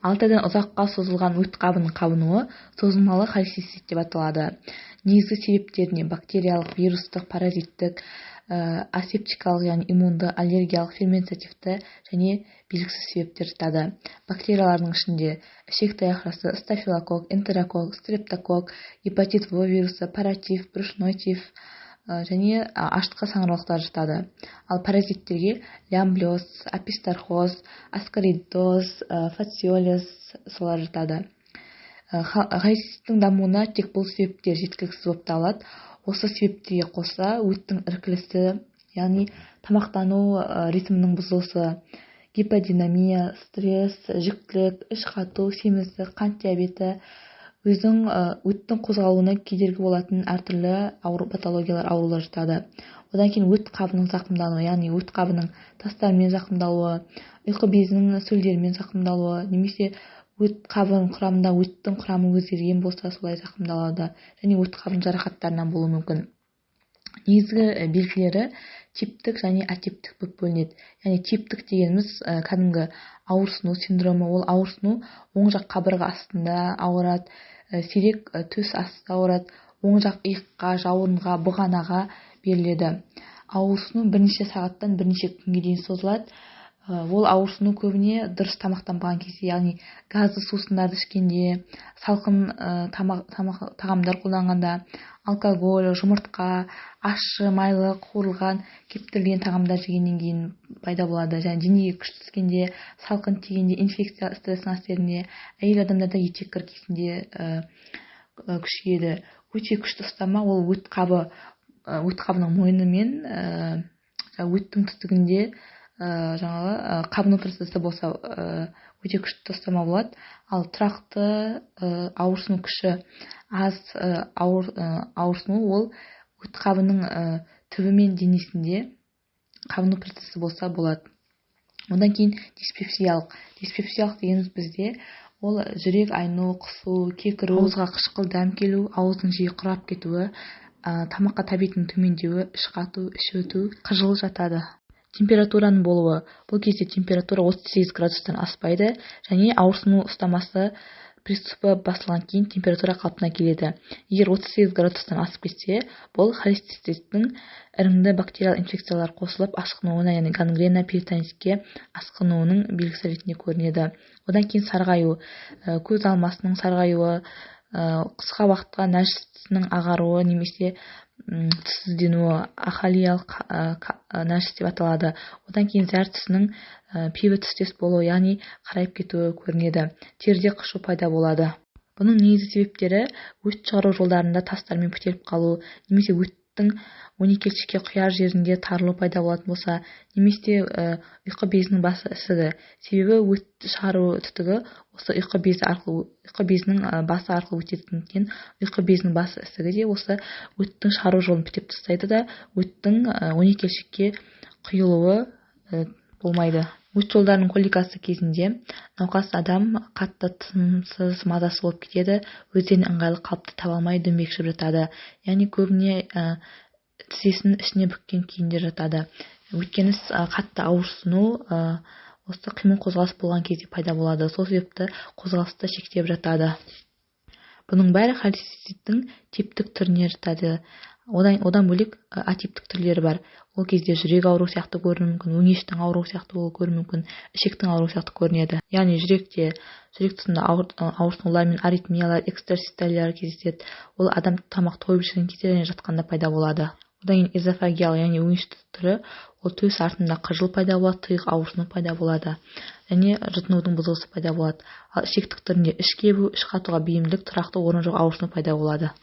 6 айдан ұзаққа созылған өт қабының қабынуы созылмалы холецистит деп аталады. Негізгі себептеріне бактериялық, вирустық, паразиттік, асептикалық, яғни иммунды, аллергиялық, ферментативті және белгісіз себептер жатады. Бактериялардың ішінде ішек таяқшасы, стафилококк, энтерококк, стрептококк, гепатит В вирусы, паратиф, брюшной тиф және ашытқы саңырауқұлақтар жатады. Ал паразиттерге лямблиоз, описторхоз, аскаридоз, фасциолез солар жатады. Холециститтің дамуына тек бұл себептер жеткіліксіз болып табылады. Осы себептерге қоса өттің іркілісі, яғни тамақтану ритмінің бұзылысы, гиподинамия, стресс, жүктілік, іш қату, семіздік, қант диабеті, өзінің өттің қозғалуына кедергі болатын әртүрлі ауру, патологиялар, аурулар жатады. Одан кейін өт қабының зақымдануы, яғни өт қабының тастарымен зақымдалуы, ұйқы безінің сөлдерімен зақымдалуы немесе өт қабының құрамында өттің құрамы өзгерген болса, солай зақымдалады және өт қабының жарақаттарынан болуы мүмкін. Негізгі белгілері типтік және атиптік болып бөлінеді. Яғни типтік дегеніміз кәдімгі ауырсыну синдромы. Ол ауырсыну оң жақ қабырға астында ауырады, сирек төс асты ауырады, оң жақ иыққа, жауырынға, бұғанаға беріледі. Ауырсыну бірнеше сағаттан бірнеше күнге дейін созылады. Ол ауырсыну көбіне дұрыс тамақтанбаған кезде, яғни газды сусындарды ішкенде, салқын тағамдар қолданғанда, алкоголь, жұмыртқа, ащы, майлы, қуырылған, кептірілген тағамдар жегеннен кейін пайда болады. Және денеге күш түскенде, салқын тигенде, инфекция стресінің әсерінде, әйел адамдарда етеккір кезінде күшейеді. Өте күшті ұстама ол өт қабы, өт қабының мойны мен өттің түтігінде жаңағы қабыну процесі болса, өте күшті ұстама болады. Ал тұрақты ауырсыну күші аз ауырсыну ол өт қабының түбі мен денесінде қабыну процесі болса болады. Одан кейін диспепсиялық. Диспепсиялық дегеніміз бізде ол жүрек айну, құсу, кекіру, ауызға қышқыл дәм келу, ауыздың жиі құрап кетуі, тамаққа тәбетінің төмендеуі, іш қату, іш өту, қыжыл жатады. Температураның болуы. Бұл кезде температура 38 градустан аспайды және ауырсыну ұстамасы приступы басылған кейін температура қалпына келеді. Егер 38 градустан асып кетсе, бұл холециститтің іріңді бактериал инфекциялар қосылып асқынуына, яғни гангрена, перитонитке асқынуының белгісі ретінде көрінеді. Одан кейін сарғаю, көз алмасының сарғаюы, қысқа уақытқа нәжісінің ағаруы немесе түссізденуі, ахалиялық нәжіс деп аталады. Одан кейін зәр түсінің пиво түстес болуы, яғни қарайып кетуі көрінеді. Теріде қышу пайда болады. Бұның негізгі себептері өт шығару жолдарында тастармен бітеліп қалу, немесе өттің 12 елшікке құяр жерінде тарылу пайда болатын болса, немесе ұйқы безінің басы ісігі. Себебі өт шығару түтігі осы ұйқы безі арқылы, ұйқы безінің басы арқылы өтетіндіктен, ұйқы безінің басы ісігі де осы өттің шығару жолын бітеп тастайды да, өттің 12 елшікке құйылуы болмайды. Өт жолдарының коликасы кезінде науқас адам қатты тынымсыз, мазасыз болып кетеді, өздеріне ыңғайлы қалыпты таба алмай дөңбекшіп жатады. Яғни көбіне тізесінің ішіне бүккен күйінде жатады. Өйткені қатты ауырсыну осы қимыл қозғалыс болған кезде пайда болады. Сол себепті қозғалысты шектеп жатады. Бұның бәрі холециститтің типтік түріне жатады. Одан бөлек атиптік түрлері бар. Ол кезде жүрек ауруы сияқты көрінуі мүмкін, өңештің ауруы сияқты көрінуі мүмкін, ішектің ауруы сияқты көрінеді. Яғни жүректе, жүрек тұсында ауырсынулар мен аритмиялар, экстрасистолиялар кездеседі. Ол адам тамақ тойып ішкен кезде және жатқанда пайда болады. Одан кейін эзофагиал, яғни өңешті түрі, ол төс артында қыжыл пайда болады, тұйық ауырсыну пайда болады және жұтынудың бұзылысы пайда болады. Ал ішектік түрінде іш кебу, іш қатуға бейімділік, тұрақты орны жоқ ауырсыну пайда болады.